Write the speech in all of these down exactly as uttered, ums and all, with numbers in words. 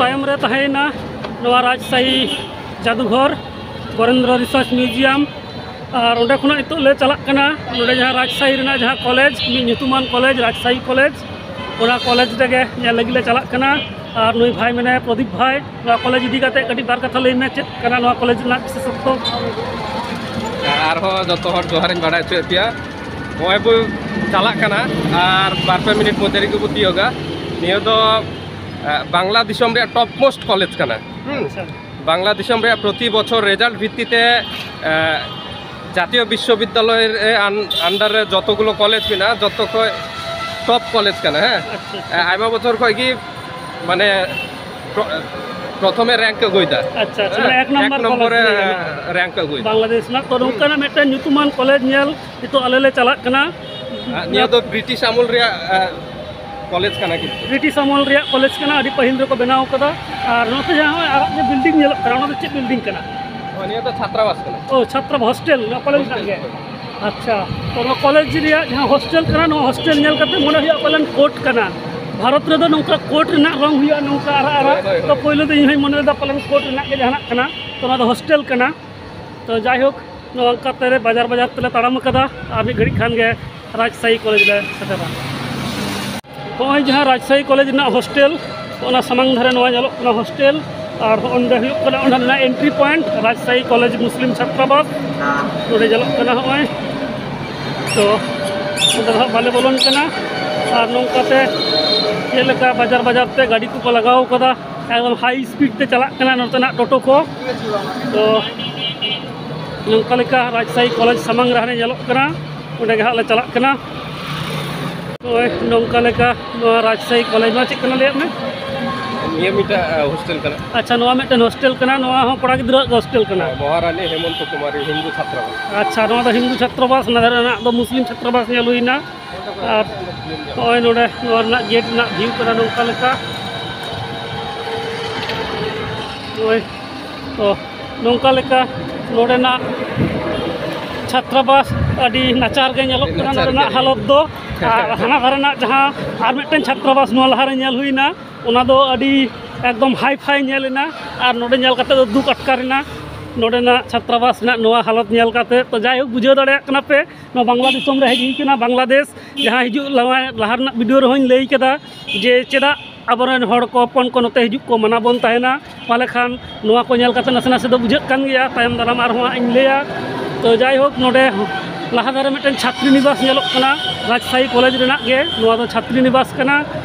ᱛᱟᱭᱚᱢ ᱨᱮ ᱛᱟᱦᱮᱸᱭᱮᱱᱟ ᱱᱚᱣᱟ ᱨᱟᱡᱽᱥᱟᱦᱤ ᱡᱟᱫᱩᱜᱷᱚᱨ, ᱵᱚᱨᱮᱱᱫᱨᱚ ᱨᱤᱥᱟᱨᱪ ᱢᱤᱭᱩᱡᱤᱭᱟᱢ᱾ ᱟᱨ ᱚᱸᱰᱮ ᱠᱷᱚᱱᱟᱜ ᱱᱤᱛᱚᱜ ᱞᱮ ᱪᱟᱞᱟᱜ ᱠᱟᱱᱟ ᱱᱚᱰᱮ ᱡᱟᱦᱟᱸ ᱨᱟᱡᱽᱥᱟᱦᱤ ᱨᱮᱱᱟᱜ ᱡᱟᱦᱟᱸ ᱠᱚᱞᱮᱡᱽ, ᱢᱤᱫ ᱧᱩᱛᱩᱢᱟᱱ ᱠᱚᱞᱮᱡᱽ, ᱨᱟᱡᱽᱥᱟᱦᱤ ᱠᱚᱞᱮᱡᱽ, ᱚᱱᱟ ᱠᱚᱞᱮᱡᱽ ᱨᱮᱜᱮ ᱧᱮᱞ ᱞᱟᱹᱜᱤᱫ ᱞᱮ ᱪᱟᱞᱟᱜ ᱠᱟᱱᱟ᱾ ᱟᱨ ᱱᱩᱭ ᱵᱷᱟᱭ ᱢᱮᱱᱟᱭᱟ, ᱯᱨᱚᱫᱤᱯ ᱵᱷᱟᱭ, ᱱᱚᱣᱟ ᱠᱚᱞᱮᱡᱽ ᱤᱫᱤ ᱠᱟᱛᱮ ᱠᱟᱹᱴᱤᱡ ᱵᱟᱨ ᱠᱟᱛᱷᱟ ᱞᱟᱹᱭ ᱢᱮ, ᱪᱮᱫ ᱠᱟᱱᱟ ᱱᱚᱣᱟ ᱠᱚᱞᱮᱡᱽ ᱨᱮᱱᱟᱜ ᱵᱤᱥᱮᱥᱚᱛᱛᱚ? ᱟᱨᱦᱚᱸ ᱡᱚᱛᱚ ᱦᱚᱲ ᱡᱚᱦᱟᱨᱤᱧ ᱵᱟᱲᱟᱭ ᱦᱚᱪᱚᱭᱮᱫ ᱯᱮᱭᱟ᱾ ᱱᱚᱜᱼᱚᱭ ᱵᱚ ᱪᱟᱞᱟᱜ ᱠᱟᱱᱟ ᱟᱨ ᱵᱟᱨ ᱯᱮ ᱢᱤᱱᱤᱴ ᱢᱚᱫᱽᱫᱷᱮ ᱨᱮᱜᱮ ᱵᱚ ᱛᱤᱭᱳᱜᱟ᱾ ᱱᱤᱭᱟᱹ ᱫᱚ ᱵᱟᱝᱞᱟ ᱫᱤᱥᱚᱢ ᱨᱮᱭᱟᱜ ᱴᱚᱯ ᱢᱳᱥᱴ ᱠᱚᱞᱮᱡᱽ ᱠᱟᱱᱟ᱾ ᱦᱩᱸ᱾ ᱵᱟᱝᱞᱟ ᱫᱤᱥᱚᱢ ᱨᱮᱭᱟᱜ ᱯᱨᱚᱛᱤ ᱵᱚᱪᱷᱚᱨ ᱨᱮᱡᱟᱞᱴ ᱵᱷᱤᱛᱛᱤ ᱛᱮ ᱡᱟᱛᱤᱭᱚ ᱵᱤᱥᱥᱚᱵᱤᱫᱽᱫᱟᱞᱚᱭ ᱨᱮ ᱟᱱᱰᱟᱨ ᱨᱮ ᱡᱚᱛᱚ ᱜᱩᱞᱳ ᱠᱚᱞᱮᱡᱽ ᱢᱮᱱᱟᱜᱼᱟ, ᱡᱚᱛᱚ ᱠᱷᱚᱡ ᱴᱚᱯ ᱠᱚᱞᱮᱡᱽ ᱠᱟᱱᱟ᱾ ᱦᱮᱸ᱾ ᱟᱪᱪᱷᱟ, ᱟᱪᱪᱷᱟ᱾ ᱟᱭᱢᱟ ᱵᱚᱪᱷᱚᱨ ᱠᱷᱚᱡ ᱜᱮ ᱢᱟᱱᱮ ᱯᱨᱚ- ᱯᱨᱚᱛᱷᱚᱢᱮ ᱨᱮᱝᱠ ᱟᱹᱜᱩᱭᱮᱫᱟ᱾ ᱟᱪᱪᱷᱟ, ᱟᱪᱪᱷᱟ, ᱢᱟᱱᱮ ᱮᱠ ᱱᱚᱢᱵᱚᱨ ᱠᱚᱞᱮᱡᱽ ᱨᱮ ᱨᱮ ᱨᱮᱝᱠ ᱟᱹᱜᱩᱭᱮᱫᱟ᱾ ᱵᱟᱝᱞᱟᱫᱮᱥ ᱨᱮᱱᱟᱜ᱾ ᱛᱚ, ᱱᱚᱝᱠᱟᱱᱟᱜ ᱢᱤᱫᱴᱮᱱ ᱧᱩᱛᱩᱢᱟᱱ ᱠᱚᱞᱮᱡᱽ ᱧᱮᱞ ᱱᱤᱛᱚᱜ ᱟᱞᱮ ᱞᱮ ᱪᱟᱞᱟᱜ ᱠᱟᱱᱟ᱾ ᱱᱤᱭᱟᱹ ᱫᱚ ᱵᱨᱤᱴᱤᱥ ᱟᱢᱚᱞ ᱨᱮᱭᱟᱜ ᱠᱚᱞᱮᱡᱽ ᱠᱟᱱᱟ ᱠᱤᱱᱛᱩ᱾ ᱵᱨᱤᱴᱤᱥ ᱟᱢᱚᱞ ᱨᱮᱭᱟᱜ ᱠᱚᱞᱮᱡᱽ ᱠᱟᱱᱟ, ᱟᱹᱰᱤ ᱯᱟᱹᱦᱤᱞ ᱨᱮᱠᱚ ᱵᱮᱱᱟᱣ ᱟᱠᱟᱫᱟ᱾ ᱟᱨ ᱱᱚᱛᱮ ᱡᱟᱦᱟᱸ ᱱᱚᱜᱼᱚᱭ ᱟᱨᱟᱜ ᱜᱮ ᱵᱤᱞᱰᱤᱝ ᱧᱮᱞᱚᱜ ᱠᱟᱱᱟ, ᱚᱱᱟ ᱫᱚ ᱪᱮᱫ ᱵᱤᱞᱰᱤᱝ ᱠᱟᱱᱟ? ᱱᱤᱭᱟᱹ ᱫᱚ ᱪᱷᱟᱛᱨᱟᱵᱟᱥ ᱠᱟᱱᱟ᱾ ᱚ, ᱪᱷᱟᱛᱨᱟ ᱦᱳᱥᱴᱮᱞ, ᱱᱚᱣᱟ ᱠᱚᱞᱮᱡᱽ ᱨᱮᱱᱟᱜ ᱜᱮ? ᱟᱪᱪᱷᱟ, ᱛᱚ, ᱱᱚᱣᱟ ᱠᱚᱞᱮᱡᱽ ᱨᱮᱭᱟᱜ ᱡᱟᱦᱟᱸ ᱦᱳᱥᱴᱮᱞ ᱠᱟᱱᱟ, ᱱᱚᱣᱟ ᱦᱳᱥᱴᱮᱞ ᱧᱮᱞ ᱠᱟᱛᱮ ᱢᱚᱱᱮ ᱦᱩᱭᱩᱜᱼᱟ ᱯᱟᱞᱮᱱ ᱠᱳᱨᱴ ᱠᱟᱱᱟ᱾ ᱵᱷᱟᱨᱚᱛ ᱨᱮᱫᱚ ᱱᱚᱝᱠᱟ ᱠᱳᱨᱴ ᱨᱮᱱᱟᱜ ᱨᱚᱝ ᱦᱩᱭᱩᱜᱼᱟ, ᱱᱚᱝᱠᱟ ᱟᱨᱟᱜ ᱟᱨᱟᱜ᱾ ᱦᱳᱭ, ᱦᱳᱭ, ᱦᱳᱭ᱾ ᱛᱚ, ᱯᱳᱭᱞᱳ ᱫᱚ ᱤᱧ ᱦᱚᱸᱧ ᱢᱚᱱᱮ ᱞᱮᱫᱟ ᱯᱟᱞᱮᱱ ᱠᱳᱨᱴ ᱨᱮᱱᱟᱜ ᱜᱮ ᱡᱟᱦᱟᱱᱟᱜ ᱠᱟᱱᱟ᱾ ᱛᱚ, ᱱᱚᱣᱟ ᱫᱚ ᱦᱳᱥᱴᱮᱞ ᱠᱟᱱᱟ᱾ ᱛᱚ, ᱡᱟᱭᱦᱳᱠ, ᱱᱚᱣᱟ ᱚᱱᱠᱟ ᱛᱮ ᱵᱟᱡᱟᱨ ᱵᱟᱡᱟᱨ ᱛᱮᱞᱮ ᱛᱟᱲᱟᱢ ᱟᱠᱟᱫᱟ ᱟᱨ ᱢᱤᱫ ᱜᱷᱟᱹᱲᱤᱡ ᱠᱷᱟᱱ ᱜᱮ ᱨᱟᱡᱽᱥᱟᱦᱤ ᱠᱚᱞᱮᱡᱽ ᱞᱮ ᱥᱮᱴᱮᱨᱟ᱾ ᱱᱚᱜᱼᱚᱭ ᱡᱟᱦᱟᱸ ᱨᱟᱡᱽᱥᱟᱦᱤ ᱠᱚᱞᱮᱡᱽ ᱨᱮᱱᱟᱜ ᱦᱳᱥᱴᱮᱞ, ᱚᱱᱟ ᱥᱟᱢᱟᱝ ᱫᱷᱟᱨᱮ ᱱᱚᱣᱟ ᱧᱮᱞᱚᱜ ᱠᱟᱱᱟ ᱦᱳᱥᱴᱮᱞ᱾ ᱟᱨ ᱦᱚᱸᱜᱼᱚ ᱱᱚᱸᱰᱮ ᱦᱩᱭᱩᱜ ᱠᱟᱱᱟ ᱚᱸᱰᱮ ᱨᱮᱱᱟᱜ ᱮᱱᱴᱨᱤ ᱯᱚᱭᱮᱱᱴ, ᱨᱟᱡᱽᱥᱟᱦᱤ ᱠᱚᱞᱮᱡᱽ ᱢᱩᱥᱞᱤᱢ ᱪᱷᱟᱛᱨᱟᱵᱟᱥ᱾ ᱱᱚᱸᱰᱮ ᱧᱮᱞᱚᱜ ᱠᱟᱱᱟ ᱦᱚᱸᱜᱼᱚᱭ᱾ ᱛᱚ, ᱚᱸᱰᱮ ᱫᱚ ᱦᱟᱸᱜ ᱵᱟᱞᱮ ᱵᱚᱞᱚᱱ ᱠᱟᱱᱟ᱾ ᱟᱨ ᱱᱚᱝᱠᱟᱛᱮ ᱪᱮᱫ ᱞᱮᱠᱟ ᱵᱟᱡᱟᱨ ᱵᱟᱡᱟᱨ ᱛᱮ ᱜᱟᱹᱰᱤ ᱠᱚᱠᱚ ᱞᱟᱜᱟᱣ ᱠᱟᱫᱟ, ᱮᱠᱫᱚᱢ ᱦᱟᱭ ᱥᱯᱤᱰ ᱛᱮ ᱪᱟᱞᱟᱜ ᱠᱟᱱᱟ ᱱᱚᱛᱮᱱᱟᱜ ᱴᱳᱴᱳ ᱠᱚ᱾ ᱛᱚ, ᱱᱚᱝᱠᱟ ᱞᱮᱠᱟ ᱨᱟᱡᱽᱥᱟᱦᱤ ᱠᱚᱞᱮᱡᱽ ᱥᱟᱢᱟᱝ ᱨᱮ ᱦᱟᱱᱮ ᱧᱮᱞᱚᱜ ᱠᱟᱱᱟ, ᱚᱸᱰᱮ ᱜᱮ ᱦᱟᱸᱜ ᱞᱮ ᱪᱟᱞᱟᱜ ᱠᱟᱱᱟ᱾ ᱱᱚᱜᱼᱚᱭ ᱱᱚᱝᱠᱟ ᱞᱮᱠᱟ ᱱᱚᱣᱟ ᱨᱟᱡᱽᱥᱟᱦᱤ ᱠᱚᱞᱮᱡᱽ ᱱᱚᱣᱟ ᱪᱮᱫ ᱠᱟᱱᱟ ᱞᱟᱹᱭᱟᱜ ᱢᱮ? ᱱᱤᱭᱟᱹ ᱢᱤᱫᱴᱟᱝ ᱦᱳᱥᱴᱮᱞ ᱠᱟᱱᱟ᱾ ᱟᱪᱪᱷᱟ, ᱱᱚᱣᱟ ᱢᱤᱫᱴᱮᱱ ᱦᱳᱥᱴᱮᱞ ᱠᱟᱱᱟ, ᱱᱚᱣᱟ ᱦᱚᱸ ᱠᱚᱲᱟ ᱜᱤᱫᱽᱨᱟᱹᱣᱟᱜ ᱜᱮ ᱦᱳᱥᱴᱮᱞ ᱠᱟᱱᱟ᱾ ᱢᱚᱦᱟᱨᱟᱱᱤ ᱦᱮᱢᱚᱱᱛᱚ ᱠᱩᱢᱟᱨᱤ ᱦᱤᱱᱫᱩ ᱪᱷᱟᱛᱨᱟᱵᱟᱥ᱾ ᱟᱪᱪᱷᱟ, ᱱᱚᱣᱟ ᱫᱚ ᱦᱤᱱᱫᱩ ᱪᱷᱟᱛᱨᱟᱵᱟᱥ, ᱚᱱᱟ ᱫᱷᱟᱨᱮ ᱨᱮᱱᱟᱜ ᱫᱚ ᱢᱩᱥᱞᱤᱢ ᱪᱷᱟᱛᱨᱟᱵᱟᱥ ᱧᱮᱞ ᱦᱩᱭᱱᱟ᱾ ᱟᱨ ᱱᱚᱜᱼᱚᱭ ᱱᱚᱰᱮ ᱱᱚᱣᱟ ᱨᱮᱱᱟᱜ ᱜᱮᱴ ᱨᱮᱱᱟᱜ ᱵᱷᱤᱭᱩ ᱠᱟᱱᱟ ᱱᱚᱝᱠᱟ ᱞᱮᱠᱟ᱾ ᱱᱚᱜᱼᱚᱭ ᱛᱚ ᱱᱚᱝᱠᱟ ᱞᱮᱠᱟ ᱱᱚᱰᱮᱱᱟᱜ ᱪᱷᱟᱛᱨᱟᱵᱟᱥ ᱟᱹᱰᱤ ᱱᱟᱪᱟᱨ ᱜᱮ ᱧᱮᱞᱚᱜ ᱠᱟᱱᱟ ᱱᱟᱪᱟᱨ ᱱᱚᱰᱮᱱᱟᱜ ᱜᱮ᱾ ᱦᱟᱞᱚᱛ ᱫᱚ᱾ ᱟᱨ ᱦᱟᱱᱟ ᱫᱷᱟᱨᱮᱱᱟᱜ ᱡᱟᱦᱟᱸ ᱟᱨ ᱢᱤᱫᱴᱮᱱ ᱪᱷᱟᱛᱨᱟᱵᱟᱥ ᱱᱚᱣᱟ ᱞᱟᱦᱟᱨᱮ ᱧᱮᱞ ᱦᱩᱭᱱᱟ, ᱚᱱᱟ ᱫᱚ ᱟᱹᱰᱤ ᱮᱠᱫᱚᱢ ᱦᱟᱭ ᱯᱷᱟᱭ ᱧᱮᱞ ᱮᱱᱟ᱾ ᱟᱨ ᱱᱚᱰᱮ ᱧᱮᱞ ᱠᱟᱛᱮ ᱫᱚ ᱫᱩᱠ ᱟᱴᱠᱟᱨ ᱮᱱᱟ, ᱱᱚᱰᱮᱱᱟᱜ ᱪᱷᱟᱛᱨᱟᱵᱟᱥ ᱨᱮᱱᱟᱜ ᱱᱚᱣᱟ ᱦᱟᱞᱚᱛ ᱧᱮᱞ ᱠᱟᱛᱮ᱾ ᱛᱚ ᱡᱟᱭᱦᱳᱠ, ᱵᱩᱡᱷᱟᱹᱣ ᱫᱟᱲᱮᱭᱟᱜ ᱠᱟᱱᱟ ᱯᱮ, ᱱᱚᱣᱟ ᱵᱟᱝᱞᱟ ᱫᱤᱥᱚᱢ ᱨᱮ ᱦᱮᱡ ᱦᱩᱭ ᱠᱟᱱᱟ, ᱵᱟᱝᱞᱟᱫᱮᱥ᱾ ᱡᱟᱦᱟᱸ ᱦᱤᱡᱩᱜ ᱞᱟᱦᱟ, ᱞᱟᱦᱟ ᱨᱮᱱᱟᱜ ᱵᱷᱤᱰᱤᱭᱳ ᱨᱮᱦᱚᱸᱧ ᱞᱟᱹᱭ ᱠᱮᱫᱟ ᱡᱮ ᱪᱮᱫᱟᱜ ᱟᱵᱚᱨᱮᱱ ᱦᱚᱲ ᱠᱚ, ᱦᱚᱯᱚᱱ ᱠᱚ ᱱᱚᱛᱮ ᱦᱤᱡᱩᱜ ᱠᱚ ᱢᱟᱱᱟ ᱵᱚᱱ ᱛᱟᱦᱮᱱᱟ᱾ ᱯᱟᱞᱮ ᱠᱷᱟᱱ ᱱᱚᱣᱟ ᱠᱚ ᱧᱮᱞ ᱠᱟᱛᱮ ᱱᱟᱥᱮ ᱱᱟᱥᱮ ᱫᱚ ᱵᱩᱡᱷᱟᱹᱜ ᱠᱟᱱ ᱜᱮᱭᱟ, ᱛᱟᱭᱚᱢ ᱫᱟᱨᱟᱢ ᱟᱨᱦᱚᱸ ᱦᱟᱸᱜ ᱤᱧ ᱞᱟᱹᱭᱟ᱾ ᱛᱚ ᱡᱟᱭᱦᱳᱠ, ᱱᱚᱰᱮ ᱞᱟᱦᱟ ᱫᱷᱟᱨᱮ ᱢᱤᱫᱴᱮᱱ ᱪᱷᱟᱛᱨᱤ ᱱᱤᱵᱟᱥ ᱧᱮᱞᱚᱜ ᱠᱟᱱᱟ, ᱨᱟᱡᱽᱥᱟᱦᱤ ᱠᱚᱞᱮᱡᱽ ᱨᱮᱱᱟᱜ ᱜᱮ ᱱᱚᱣᱟ ᱫᱚ ᱪᱷᱟᱛᱨᱤ ᱱᱤᱵᱟᱥ ᱠᱟᱱᱟ,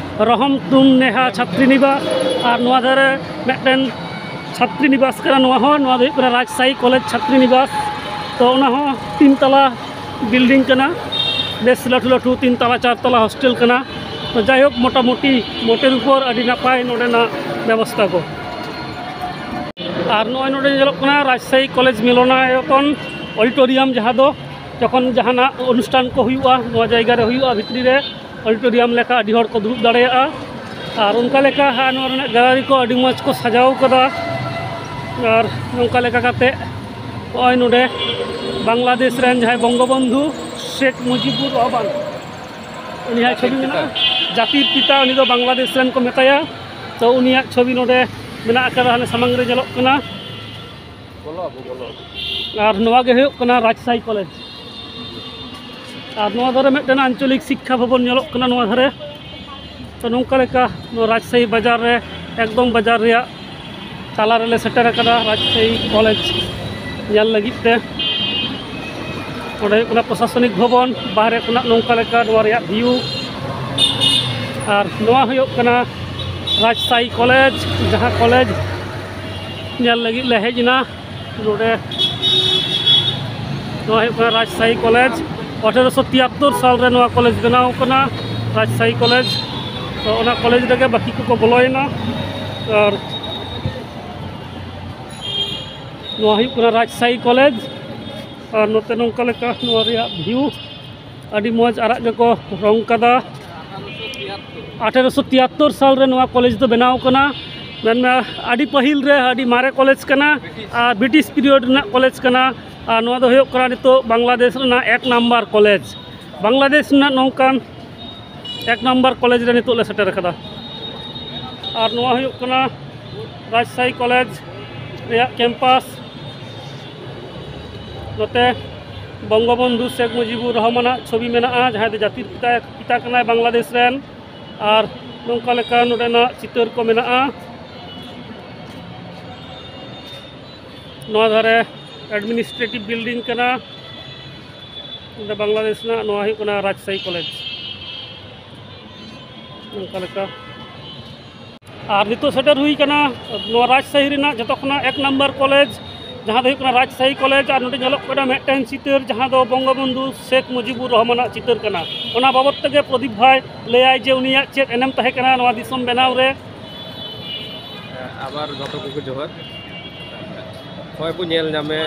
ᱨᱚᱦᱚᱢ ᱛᱩᱱ ᱱᱮᱦᱟ ᱪᱷᱟᱛᱨᱤ ᱱᱤᱵᱟᱥ᱾ ᱟᱨ ᱱᱚᱣᱟ ᱫᱷᱟᱨᱮ ᱢᱤᱫᱴᱮᱱ ᱪᱷᱟᱛᱨᱤ ᱱᱤᱵᱟᱥ ᱠᱟᱱᱟ, ᱱᱚᱣᱟ ᱦᱚᱸ, ᱱᱚᱣᱟ ᱫᱚ ᱦᱩᱭᱩᱜ ᱠᱟᱱᱟ ᱨᱟᱡᱽᱥᱟᱦᱤ ᱠᱚᱞᱮᱡᱽ ᱪᱷᱟᱛᱨᱤ ᱱᱤᱵᱟᱥ᱾ ᱛᱚ ᱚᱱᱟ ᱦᱚᱸ ᱛᱤᱱ ᱛᱟᱞᱟ ᱵᱤᱞᱰᱤᱝ ᱠᱟᱱᱟ, ᱵᱮᱥ ᱞᱟᱹᱴᱩ ᱞᱟᱹᱴᱩ ᱛᱤᱱ ᱛᱟᱞᱟ ᱪᱟᱨ ᱛᱟᱞᱟ ᱦᱳᱥᱴᱮᱞ ᱠᱟᱱᱟ᱾ ᱛᱚ ᱡᱟᱭᱦᱳᱠ, ᱢᱚᱴᱟᱢᱩᱴᱤ ᱢᱚᱴᱮᱨ ᱩᱯᱚᱨ ᱟᱹᱰᱤ ᱱᱟᱯᱟᱭ ᱱᱚᱰᱮᱱᱟᱜ ᱵᱮᱵᱚᱥᱛᱷᱟ ᱠᱚ᱾ ᱟᱨ ᱱᱚᱜᱼᱚᱭ ᱱᱚᱰᱮ ᱧᱮᱞᱚᱜ ᱠᱟᱱᱟ ᱨᱟᱡᱽᱥᱟᱦᱤ ᱠᱚᱞᱮᱡᱽ ᱢᱤᱞᱚᱱᱟᱭᱚᱛᱚᱱ ᱚᱰᱤᱴᱳᱨᱤᱭᱟᱢ, ᱡᱟᱦᱟᱸ ᱫᱚ ᱡᱚᱠᱷᱚᱱ ᱡᱟᱦᱟᱱᱟᱜ ᱚᱱᱩᱥᱴᱷᱟᱱ ᱠᱚ ᱦᱩᱭᱩᱜᱼᱟ, ᱱᱚᱣᱟ ᱡᱟᱭᱜᱟ ᱨᱮ ᱦᱩᱭᱩᱜᱼᱟ, ᱵᱷᱤᱛᱨᱤ ᱨᱮ ᱚᱰᱤᱴᱳᱨᱤᱭᱟᱢ ᱞᱮᱠᱟ ᱟᱹᱰᱤ ᱦᱚᱲ ᱠᱚ ᱫᱩᱲᱩᱵ ᱫᱟᱲᱮᱭᱟᱜᱼᱟ᱾ ᱟᱨ ᱚᱱᱠᱟ ᱞᱮᱠᱟ ᱦᱟᱸᱜ ᱱᱚᱣᱟ ᱨᱮᱱᱟᱜ ᱜᱮᱞᱟᱨᱤ ᱠᱚ ᱟᱹᱰᱤ ᱢᱚᱡᱽ ᱠᱚ ᱥᱟᱡᱟᱣ ᱠᱟᱫᱟ᱾ ᱟᱨ ᱱᱚᱝᱠᱟ ᱞᱮᱠᱟ ᱠᱟᱛᱮ ᱱᱚᱜᱼᱚᱭ ᱱᱚᱰᱮ ᱵᱟᱝᱞᱟᱫᱮᱥ ᱨᱮᱱ ᱡᱟᱦᱟᱸᱭ ᱵᱚᱝᱜᱚᱵᱚᱱᱫᱷᱩ ᱥᱮᱠᱷ ᱢᱩᱡᱤᱵᱩᱨ ᱨᱚᱦᱢᱟᱱ, ᱩᱱᱤᱭᱟᱜ ᱪᱷᱚᱵᱤ ᱢᱮᱱᱟᱜᱼᱟ᱾ ᱡᱟᱹᱛᱤᱨ ᱯᱤᱛᱟ, ᱩᱱᱤ ᱫᱚ ᱵᱟᱝᱞᱟᱫᱮᱥ ᱨᱮᱱ ᱠᱚ ᱢᱮᱛᱟᱭᱟ᱾ ᱛᱚ ᱩᱱᱤᱭᱟᱜ ᱪᱷᱚᱵᱤ ᱱᱚᱰᱮ ᱢᱮᱱᱟᱜ ᱟᱠᱟᱫᱟ, ᱦᱟᱱᱮ ᱥᱟᱢᱟᱝ ᱨᱮ ᱧᱮᱞᱚᱜ ᱠᱟᱱᱟ᱾ ᱟᱨ ᱱᱚᱣᱟ ᱜᱮ ᱦᱩᱭᱩᱜ ᱠᱟᱱᱟ ᱨᱟᱡᱽᱥᱟᱦᱤ ᱠᱚᱞᱮᱡᱽ᱾ ᱟᱨ ᱱᱚᱣᱟ ᱫᱷᱟᱨᱮ ᱢᱤᱫᱴᱮᱱ ᱟᱧᱪᱚᱞᱤᱠ ᱥᱤᱠᱠᱷᱟ ᱵᱷᱚᱵᱚᱱ ᱧᱮᱞᱚᱜ ᱠᱟᱱᱟ ᱱᱚᱣᱟ ᱫᱷᱟᱨᱮ᱾ ᱛᱚ ᱱᱚᱝᱠᱟ ᱞᱮᱠᱟ ᱱᱚᱣᱟ ᱨᱟᱡᱽᱥᱟᱦᱤ ᱵᱟᱡᱟᱨ ᱨᱮ, ᱮᱠᱫᱚᱢ ᱵᱟᱡᱟᱨ ᱨᱮᱭᱟᱜ ᱛᱟᱞᱟ ᱨᱮᱞᱮ ᱥᱮᱴᱮᱨ ᱟᱠᱟᱱᱟ ᱨᱟᱡᱽᱥᱟᱦᱤ ᱠᱚᱞᱮᱡᱽ ᱧᱮᱞ ᱞᱟᱹᱜᱤᱫ ᱛᱮ᱾ ᱚᱸᱰᱮ ᱦᱩᱭᱩᱜ ᱠᱟᱱᱟ ᱯᱨᱚᱥᱟᱥᱚᱱᱤᱠ ᱵᱷᱚᱵᱚᱱ, ᱵᱟᱦᱨᱮ ᱠᱷᱚᱱᱟᱜ ᱱᱚᱝᱠᱟ ᱞᱮᱠᱟ ᱱᱚᱣᱟ ᱨᱮᱭᱟᱜ ᱵᱷᱤᱭᱩ᱾ ᱟᱨ ᱱᱚᱣᱟ ᱦᱩᱭᱩᱜ ᱠᱟᱱᱟ ᱨᱟᱡᱽᱥᱟᱦᱤ ᱠᱚᱞᱮᱡᱽ, ᱡᱟᱦᱟᱸ ᱠᱚᱞᱮᱡᱽ ᱧᱮᱞ ᱞᱟᱹᱜᱤᱫ ᱞᱮ ᱦᱮᱡ ᱮᱱᱟ ᱱᱚᱰᱮ᱾ ᱱᱚᱣᱟ ᱦᱩᱭᱩᱜ ᱠᱟᱱᱟ ᱨᱟᱡᱽᱥᱟᱦᱤ ᱠᱚᱞᱮᱡᱽ᱾ ᱟᱴᱷᱮᱨᱚᱥᱚ ᱛᱤᱭᱟᱛᱛᱳᱨ ᱥᱟᱞ ᱨᱮ ᱱᱚᱣᱟ ᱠᱚᱞᱮᱡᱽ ᱵᱮᱱᱟᱣ ᱠᱟᱱᱟ, ᱨᱟᱡᱽᱥᱟᱦᱤ ᱠᱚᱞᱮᱡᱽ᱾ ᱛᱚ ᱚᱱᱟ ᱠᱚᱞᱮᱡᱽ ᱨᱮᱜᱮ ᱵᱟᱹᱠᱤ ᱠᱚᱠᱚ ᱵᱚᱞᱚᱭᱮᱱᱟ᱾ ᱟᱨ ᱱᱚᱣᱟ ᱦᱩᱭᱩᱜ ᱠᱟᱱᱟ ᱨᱟᱡᱽᱥᱟᱦᱤ ᱠᱚᱞᱮᱡᱽ᱾ ᱟᱨ ᱱᱚᱛᱮ ᱱᱚᱝᱠᱟ ᱞᱮᱠᱟ ᱱᱚᱣᱟ ᱨᱮᱭᱟᱜ ᱵᱷᱤᱭᱩ, ᱟᱹᱰᱤ ᱢᱚᱡᱽ ᱟᱨᱟᱜ ᱜᱮᱠᱚ ᱨᱚᱝ ᱠᱟᱫᱟ᱾ ᱟᱴᱷᱮᱨᱚᱥᱚ ᱛᱤᱭᱟᱛᱛᱳᱨ ᱥᱟᱞ ᱨᱮ ᱱᱚᱣᱟ ᱠᱚᱞᱮᱡᱽ ᱫᱚ ᱵᱮᱱᱟᱣ ᱠᱟᱱᱟ᱾ ᱢᱮᱱᱢᱮ ᱟᱹᱰᱤ ᱯᱟᱹᱦᱤᱞ ᱨᱮ, ᱟᱹᱰᱤ ᱢᱟᱨᱮ ᱠᱚᱞᱮᱡᱽ ᱠᱟᱱᱟ᱾ ᱟᱨ ᱵᱨᱤᱴᱤᱥ ᱯᱤᱨᱤᱭᱚᱰ ᱨᱮᱱᱟᱜ ᱠᱚᱞᱮᱡᱽ ᱠᱟᱱᱟ᱾ ᱟᱨ ᱱᱚᱣᱟ ᱫᱚ ᱦᱩᱭᱩᱜ ᱠᱟᱱᱟ ᱱᱤᱛᱚᱜ ᱵᱟᱝᱞᱟᱫᱮᱥ ᱨᱮᱱᱟᱜ ᱮᱠ ᱱᱟᱢᱵᱟᱨ ᱠᱚᱞᱮᱡᱽ᱾ ᱵᱟᱝᱞᱟᱫᱮᱥ ᱨᱮᱱᱟᱜ ᱱᱚᱝᱠᱟᱱ ᱮᱠ ᱱᱟᱢᱵᱟᱨ ᱠᱚᱞᱮᱡᱽ ᱨᱮ ᱱᱤᱛᱚᱜ ᱞᱮ ᱥᱮᱴᱮᱨ ᱟᱠᱟᱫᱟ᱾ ᱟᱨ ᱱᱚᱣᱟ ᱦᱩᱭᱩᱜ ᱠᱟᱱᱟ ᱨᱟᱡᱽᱥᱟᱦᱤ ᱠᱚᱞᱮᱡᱽ ᱨᱮᱭᱟᱜ ᱠᱮᱢᱯᱟᱥ᱾ ᱱᱚᱛᱮ ᱵᱚᱝᱜᱚᱵᱚᱱᱫᱷᱩ ᱥᱮᱠᱷ ᱢᱩᱡᱤᱵᱩᱨ ᱨᱚᱦᱢᱟᱱᱟᱜ ᱪᱷᱚᱵᱤ ᱢᱮᱱᱟᱜᱼᱟ, ᱡᱟᱦᱟᱸᱭ ᱫᱚ ᱡᱟᱹᱛᱤ ᱯᱤᱛᱟ, ᱯᱤᱛᱟ ᱠᱟᱱᱟᱭ ᱵᱟᱝᱞᱟᱫᱮᱥ ᱨᱮᱱ᱾ ᱟᱨ ᱱᱚᱝᱠᱟ ᱞᱮᱠᱟ ᱱᱚᱰᱮᱱᱟᱜ ᱪᱤᱛᱟᱹᱨ ᱠᱚ ᱢᱮᱱᱟᱜᱼᱟ᱾ ᱱᱚᱣᱟ ᱫᱷᱟᱨᱮ administrative building ᱠᱟᱱᱟ᱾ ᱱᱚᱰᱮ ᱵᱟᱝᱞᱟᱫᱮᱥ ᱨᱮᱱᱟᱜ, ᱱᱚᱣᱟ ᱦᱩᱭᱩᱜ ᱠᱟᱱᱟ ᱨᱟᱡᱽᱥᱟᱦᱤ ᱠᱚᱞᱮᱡᱽ᱾ ᱱᱚᱝᱠᱟ ᱞᱮᱠᱟ᱾ ᱟᱨ ᱱᱤᱛᱚᱜ ᱥᱮᱴᱮᱨ ᱦᱩᱭ ᱠᱟᱱᱟ ᱱᱚᱣᱟ ᱨᱟᱡᱽᱥᱟᱦᱤ ᱨᱮᱱᱟᱜ ᱡᱚᱛᱚ ᱠᱷᱚᱱᱟᱜ ᱮᱠ ᱱᱟᱢᱵᱟᱨ ᱠᱚᱞᱮᱡᱽ, ᱡᱟᱦᱟᱸ ᱫᱚ ᱦᱩᱭᱩᱜ ᱠᱟᱱᱟ ᱨᱟᱡᱽᱥᱟᱦᱤ ᱠᱚᱞᱮᱡᱽ᱾ ᱟᱨ ᱱᱚᱰᱮ ᱧᱮᱞᱚᱜ ᱠᱟᱱᱟ ᱢᱤᱫᱴᱮᱱ ᱪᱤᱛᱟᱹᱨ, ᱡᱟᱦᱟᱸ ᱫᱚ ᱵᱚᱝᱜᱚᱵᱚᱱᱫᱷᱩ ᱥᱮᱠᱷ ᱢᱩᱡᱤᱵᱩᱨ ᱨᱚᱦᱢᱟᱱᱟᱜ ᱪᱤᱛᱟᱹᱨ ᱠᱟᱱᱟ᱾ ᱚᱱᱟ ᱵᱟᱵᱚᱫ ᱛᱮᱜᱮ ᱯᱨᱚᱫᱤᱯ ᱵᱷᱟᱭ ᱞᱟᱹᱭᱟᱭ ᱡᱮ ᱩᱱᱤᱭᱟᱜ ᱪᱮᱫ ᱮᱱᱮᱢ ᱛᱟᱦᱮᱸ ᱠᱟᱱᱟ ᱱᱚᱣᱟ ᱫᱤᱥᱚᱢ ᱵᱮᱱᱟᱣ ᱨᱮ᱾ ᱟᱵᱟᱨ ᱡᱚᱛᱚ ᱠᱚᱜᱮ ᱡᱚᱦᱟᱨ᱾ ᱱᱚᱜᱼᱚᱭ ᱵᱚ ᱧᱮᱞ ᱧᱟᱢᱮ,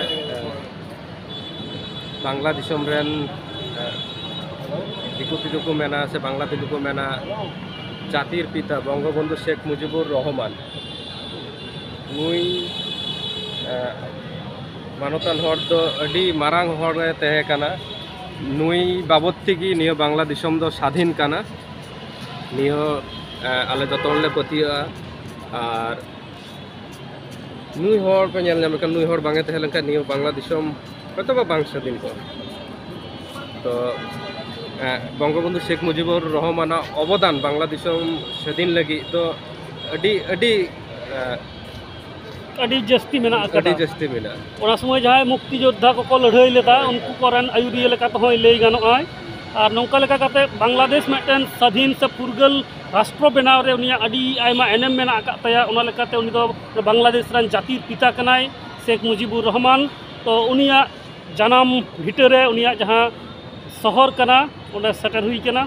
ᱵᱟᱝᱞᱟ ᱫᱤᱥᱚᱢ ᱨᱮᱱ, ᱫᱤᱠᱩ ᱛᱮᱫᱚ ᱠᱚ ᱢᱮᱱᱟ ᱥᱮ ᱵᱟᱝᱞᱟ ᱛᱮᱫᱚ ᱠᱚ ᱢᱮᱱᱟ, ᱡᱟᱛᱤᱨ ᱯᱤᱛᱟ ᱵᱚᱝᱜᱚᱵᱚᱱᱫᱷᱩ ᱥᱮᱠᱷ ᱢᱩᱡᱤᱵᱩᱨ ᱨᱚᱦᱢᱟᱱ᱾ ᱱᱩᱭ ᱢᱟᱱᱚᱛᱟᱱ ᱦᱚᱲ ᱫᱚ ᱟᱹᱰᱤ ᱢᱟᱨᱟᱝ ᱦᱚᱲᱮ ᱛᱟᱦᱮᱸ ᱠᱟᱱᱟ᱾ ᱱᱩᱭ ᱵᱟᱵᱚᱫ ᱛᱮᱜᱮ ᱱᱤᱭᱟᱹ ᱵᱟᱝᱞᱟ ᱫᱤᱥᱚᱢ ᱫᱚ ᱥᱟᱫᱷᱤᱱ ᱠᱟᱱᱟ᱾ ᱱᱤᱭᱟᱹ ᱟᱞᱮ ᱡᱚᱛᱚ ᱦᱚᱲᱞᱮ ᱯᱟᱹᱛᱭᱟᱹᱜᱼᱟ᱾ ᱟᱨ ᱱᱩᱭ ᱦᱚᱲ ᱯᱮ ᱧᱮᱞ ᱧᱟᱢ ᱞᱮᱠᱷᱟᱱ, ᱱᱩᱭ ᱦᱚᱲ ᱵᱟᱝ ᱮ ᱛᱟᱦᱮᱸ ᱞᱮᱱᱠᱷᱟᱱ ᱱᱤᱭᱟᱹ ᱵᱟᱝᱞᱟ ᱫᱤᱥᱚᱢ ᱦᱚᱭᱛᱳ ᱵᱟ ᱵᱟᱝ ᱥᱟᱹᱫᱷᱤᱱ ᱠᱚᱜᱼᱟ᱾ ᱛᱚ ᱵᱚᱝᱜᱚᱵᱚᱱᱫᱷᱩ ᱥᱮᱠᱷ ᱢᱩᱡᱤᱵᱩᱨ ᱨᱚᱦᱢᱟᱱᱟᱜ ᱚᱵᱚᱫᱟᱱ ᱵᱟᱝᱞᱟ ᱫᱤᱥᱚᱢ ᱥᱟᱹᱫᱷᱤᱱ ᱞᱟᱹᱜᱤᱫ ᱫᱚ ᱟᱹᱰᱤ ᱟᱹᱰᱤ ᱟᱹᱰᱤ ᱡᱟᱹᱥᱛᱤ ᱢᱮᱱᱟᱜ ᱟᱹᱰᱤ ᱟᱠᱟᱫᱟ᱾ ᱡᱟᱹᱥᱛᱤ ᱢᱮᱱᱟᱜᱼᱟ᱾ ᱚᱱᱟ ᱥᱚᱢᱚᱭ ᱡᱟᱦᱟᱸᱭ ᱢᱩᱠᱛᱤ ᱡᱳᱫᱽᱫᱷᱟ ᱠᱚᱠᱚ ᱞᱟᱹᱲᱦᱟᱹᱭ ᱞᱮᱫᱟ, ᱩᱱᱠᱩ ᱠᱚᱨᱮᱱ ᱟᱹᱭᱩᱨᱤᱭᱟᱹ ᱞᱮᱠᱟᱛᱮ ᱦᱚᱸᱭ ᱞᱟᱹᱭ ᱜᱟᱱᱚᱜᱼᱟᱭ᱾ ᱟᱨ ᱱᱚᱝᱠᱟ ᱞᱮᱠᱟ ᱠᱟᱛᱮ ᱵᱟᱝᱞᱟᱫᱮᱥ ᱢᱤᱫᱴᱮᱱ ᱥᱟᱫᱷᱤᱱ ᱥᱮ ᱯᱷᱩᱨᱜᱟᱹᱞ ᱨᱟᱥᱴᱨᱚ ᱵᱮᱱᱟᱣ ᱨᱮ ᱩᱱᱤᱭᱟᱜ ᱟᱹᱰᱤ ᱟᱭᱢᱟ ᱮᱱᱮᱢ ᱢᱮᱱᱟᱜ ᱟᱠᱟᱫ ᱛᱟᱭᱟ᱾ ᱚᱱᱟ ᱞᱮᱠᱟᱛᱮ ᱩᱱᱤ ᱫᱚ ᱵᱟᱝᱞᱟᱫᱮᱥ ᱨᱮᱱ ᱡᱟᱹᱛᱤᱨ ᱯᱤᱛᱟ ᱠᱟᱱᱟᱭ, ᱥᱮᱠᱷ ᱢᱩᱡᱤᱵᱩᱨ ᱨᱚᱦᱢᱟᱱ᱾ ᱛᱚ ᱩᱱᱤᱭᱟᱜ ᱡᱟᱱᱟᱢ ᱵᱷᱤᱴᱟᱹ ᱨᱮ, ᱩᱱᱤᱭᱟᱜ ᱡᱟᱦᱟᱸ ᱥᱚᱦᱚᱨ ᱠᱟᱱᱟ, ᱚᱸᱰᱮ ᱥᱮᱴᱮᱨ ᱦᱩᱭ ᱠᱟᱱᱟ᱾